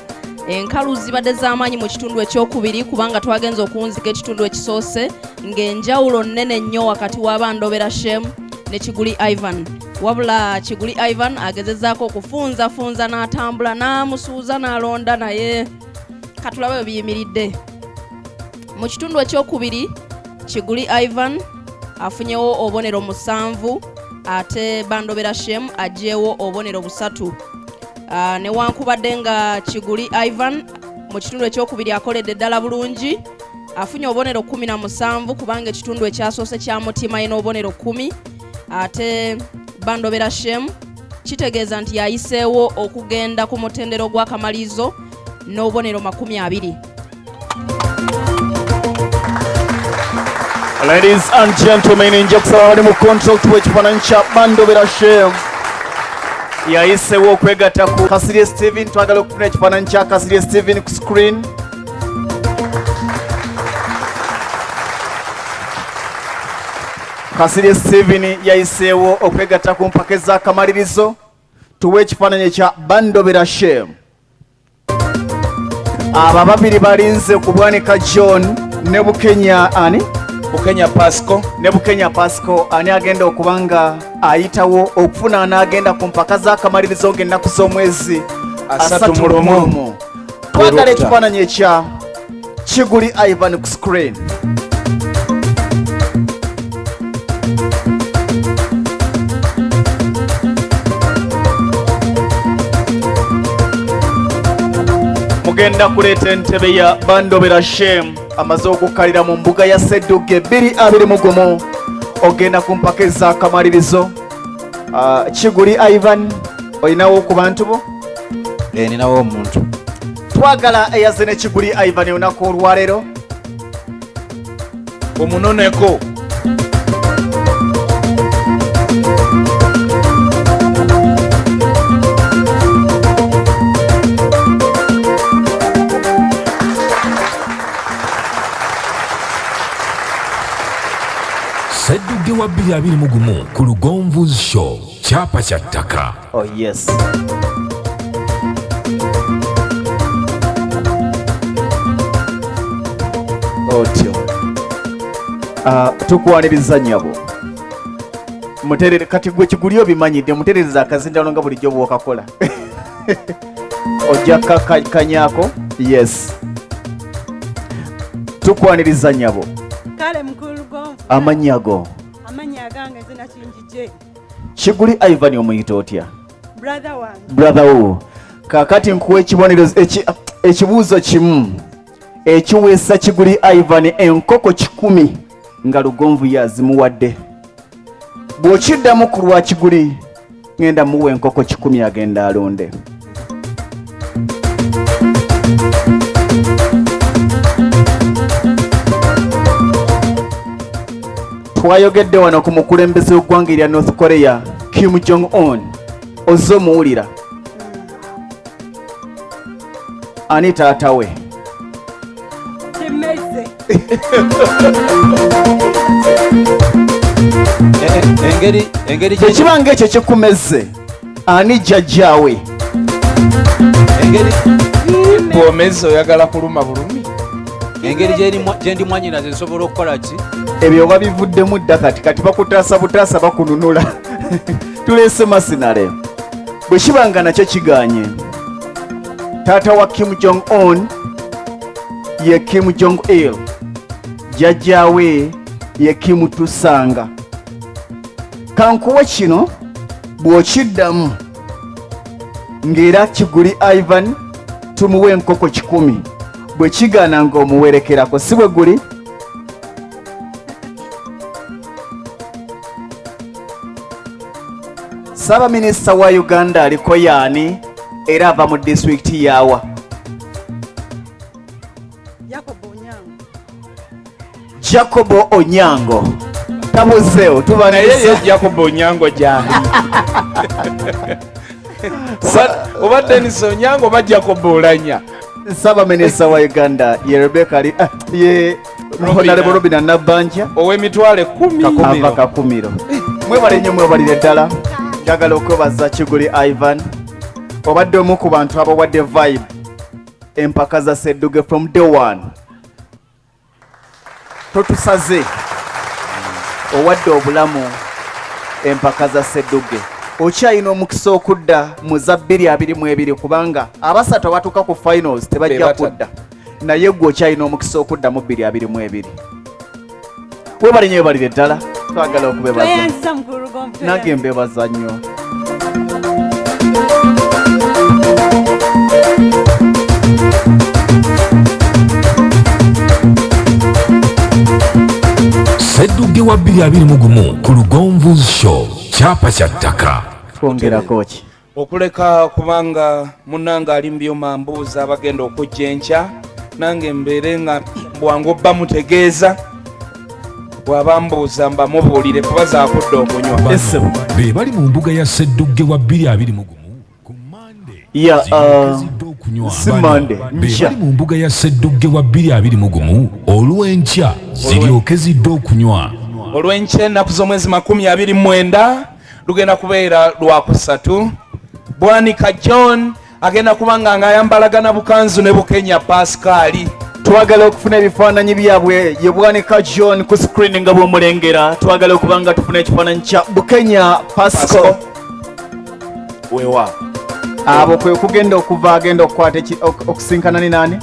Speaker 6: Enkalu zibadde z'amaanyi mu kitundu ekyokubiri kubanga twagenze okuwunzika ekitundu ekisoose ng'enjawulo nnene nnyo wakati w'abandobera Shem ne Kiguli Ivan. Wabula Kiguli Ivan agezezaako okufunzafunza n'atambula n'amusuuza n'alonda, naye katulabe bwe biyimiridde. Mu kitundu ekyokubiri Kiguli Ivan afunyewo obubonero 7 ate Bandobera Shem aggyewo obubonero 3. Newankubadde nga Kiguli Ivan mu kitundu ekyokubiri akoledde ddala bulungi, afunye obubonero 17 kubanga ekitundu ekyasoose kya mutima ye n'obubonero 10, ate Bandobera Shem kitegeeza nti yayiseewo okugenda ku mutendera ogw'akamalirizo n'obubonero 20.
Speaker 2: Ladies and gentlemen, nja kusaba bali mu control tuwe ekifaananyi kya Bandobera Shem yayiseewo okwegatta ku Kasirye Steven. Twagala okufuna ekifaananyi kya Kasirye Steven ku screen. Kasirye Steven yayiseewo okwegatta ku mpaka ez'akamalirizo. Tuwe ekifaananyi kya Bandobera Shem. Abo ababiri balinze ku Bwanika John ne Bukenya ani?
Speaker 3: Bukenya Pasco.
Speaker 2: Ne Bukenya Pasco ani agenda okuba nga ayitawo okufuna n'agenda ku mpaka z'akamalirizo ng'ennaku z'omwezi
Speaker 3: 31.
Speaker 2: Twagala ekifaananyi ekya Kiguli Ivan ku screen. Mugenda kuleeta entebe ya Bandobera Shem amaze okukkalira mu mbuga ya Ssedugge 2021 ogenda ku mpaka ez'akamalirizo. Kiguli Ivan, olinawo ku bantu bo?
Speaker 5: Ninawo omuntu.
Speaker 2: Twagala eyazze ne Kiguli Ivan olunaku olwaleero.
Speaker 3: Omunoneko.
Speaker 1: Sseddugge wa 2021 ku Lugonvu's Show, kyapa kya ttaka.
Speaker 2: Oh yes. Otyo. Tukwaniriza nnyabo. Muterere kati gwe Kiguli obimanyidde, muterereza akazindalo nga bulijjo bw'okakola. Ojja kakanyako. Yes. Tukwaniriza nnyabo.
Speaker 7: Kale mukulu Lugonvu.
Speaker 2: Amannya go.
Speaker 7: Amannya agange nze Nakingi.
Speaker 2: Kiguli Ivan omuyita otya?
Speaker 7: Brother wange.
Speaker 2: Brother wo. Kaakati nkuwa ekibonerezo ekibuuzo kimu ekiweesa Kiguli Ivan enkoko 100 nga Lugonvu yazimuwadde. Bw'okiddamu ku lwa Kiguli ngenda muwa enkoko 100 agenda alonde. Twayogedde wano ku mukulembeze w'eggwanga erya North Korea Kim Jong Un. Ozze omuwulira? Ani taata we?
Speaker 7: Kimeze.
Speaker 5: Engeri
Speaker 2: Tekiba ng'ekyo kikumeze. Ani jjajjaawe?
Speaker 5: Engeri
Speaker 3: Bw'omeze oyagala kuluma bulumi.
Speaker 5: Engeri gye ndi mwannyinaze nsobola okukola ki?
Speaker 2: Ebyo babivuddemu dda kati, kati bakutaasa butaasa bakununula. Tuleese masinale. Bwe kiba nga nakyo kigaanye. Taata wa Kim Jong Un ye Kim Jong Il. Jjajjaawe ye Kim Tusanga. Kankuwe kino bw'okiddamu ng'era Kiguli Ivan tumuwe enkoko 100. Bwe kigaana ng'omuwerekerako, si bwe guli? Ssaabaminisita wa Uganda aliko yaani era ava mu disitulikiti yaawa?
Speaker 7: Jacob Onyango.
Speaker 2: Jacob Onyango. Tabuzeewo, tuba
Speaker 3: Naye
Speaker 2: ne
Speaker 3: ye Jacob Onyango gy'ali. Oba Denis Onyango oba Jacob Olanya.
Speaker 2: Ssaabaminisita wa Uganda ye Rebecca Ali, ye Honorable Robina Nabbanja
Speaker 3: ow'emitwalo ekkumi
Speaker 2: ava Kakumiro. Mwebale nnyo, mwebalire ddala. Njagala okwebaza Kiguli Ivan, obadde omu ku bantu abawadde vibe empaka za Sedduge from day one. Totusaze, owadde obulamu empaka za Sedduge. Okyalina omukisa okudda mu za 2022, kubanga abasatu abatuuka ku finals tebajja kudda, naye gwe okyalina omukisa okudda mu 2022. Webale nnyo, webalire ddala, twagala okubebaza.
Speaker 7: Tweyanziza mukulu Lugonvu.
Speaker 2: Nange mbebaza nnyo.
Speaker 1: Sseddugge wa 2021 ku Lugonvu Show, kyapa kya ttaka.
Speaker 2: Twongerako ki?
Speaker 3: Okuleka kubanga munnange ali mu byuma mbuuza abagenda okujja enkya, nange mbeere nga bwangu bba mutegeeza bw'aba mbuuza mba mubuulire kuba zaakudda okunywa.
Speaker 1: Bano be bali mu mbuga ya Sseddugge wa 2021 ku Mande ziryokezidde okunywa.
Speaker 2: Si
Speaker 1: Bano
Speaker 2: Mande,
Speaker 1: be
Speaker 2: nkya.
Speaker 1: bali mu mbuga ya Sseddugge wa 2021 olw'enkya ziryokezidde okunywa.
Speaker 3: Olw'enkya ennaku z'omwezi 29 lugenda kubeera lwakusatu. Bwanika John agenda kuba nga ng'ayambalagana bukanzu ne Bukenya Pascal.
Speaker 2: Twagala okufuna ebifaananyi byabwe. Ye Bwanika John ku screen nga bw'omulengera. Twagala okuba nga tufuna ekifaananyi kya Bukenya Pascal.
Speaker 3: Wewa
Speaker 2: Abo kwe kugenda okuva agenda okukwata okusinkana ni nani?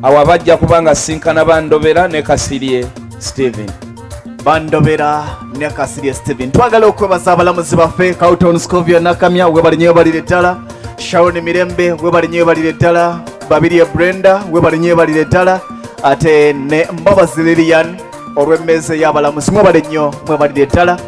Speaker 3: Awo abajja kuba nga sinkana Bandobera ne Kasirye Steven.
Speaker 2: Bandobera ne Kasirye Steven. Twagala okwebaza abalamuzi baffe: Carlton Scovia Nakamya, webale nnyo webalire ddala. Sharon Mirembe, webale nnyo webalire ddala. Babirye Brenda, webale nnyo webalire ddala. Ate ne Mbabazi Lilian olw'emmeeza ey'abalamuzi, mwebale nnyo mwebalire ddala.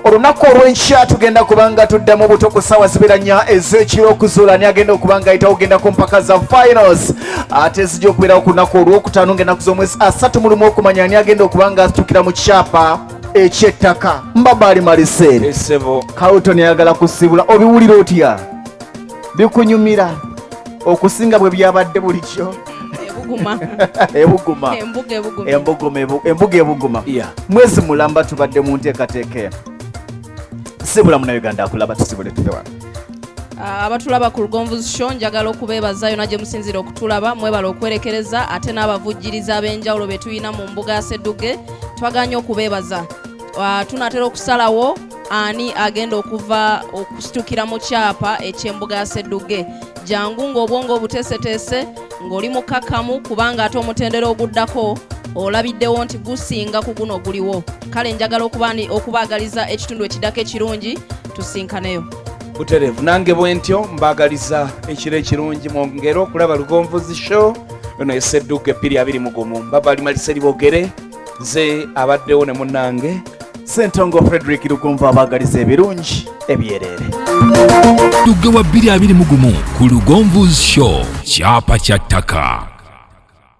Speaker 2: Olunaku olw'enkya tugenda kubanga tuddamu buto ku ssaawa 4 ez'ekiro okuzuula ani agenda okuba nga ayitawo ogenda ku mpaka za finals, ate zijja okubeerawo ku lunaku olwokutaano ng'ennaku z'omwezi 31 okumanya ani agenda okuba nga asitukira mu kyapa eky'ettaka. Mbabaali Maliseeri.
Speaker 3: Esebo.
Speaker 2: Carlton ayagala kusibula. Obiwulira otya? Bikunyumira okusinga bwe byabadde bulijjo?
Speaker 6: Ebuguma.
Speaker 2: Ebuguma.
Speaker 6: Embuga ebuguma.
Speaker 2: Embuguma embuga ebuguma. Mwezi mulamba tubadde mu nteekateeka eno. Sibula Munnayuganda akulaba, tusibule tuve wano.
Speaker 6: Abatulaba ku Lugonvu Show, njagala okubeebaza yonna gye musinziira okutulaba. Mwebala okwerekereza, ate n'abavujjiriza ab'enjawulo be tulina mu mbuga ya Sedduge twaganye okubeebaza. Tunaatera okusalawo ani agenda okuva okusitukira mu kyapa eky'embuga ya Sedduge. Jangu ng'obwongo obuteeseteese, ng'oli mukakkamu, kubanga ate omutendera oguddako olabiddewo nti gusinga ku guno oguliwo. Kale njagala okubaagaliza ekitundu ekiddako ekirungi. Tusinkaneyo.
Speaker 3: Butereevu, nange bwe ntyo mbaagaliza ekiro ekirungi. Mwongere okulaba Lugonvuzi Show eno esedduka 2021. Mbabali Maliseri Bogere nze abaddewo ne munnange
Speaker 2: Ssentongo Frederick Lugonvu, abaagaliza ebirungi ebyereere.
Speaker 1: Dugge wa 2021 ku Lugonvu Show, kyapa kya ttaka.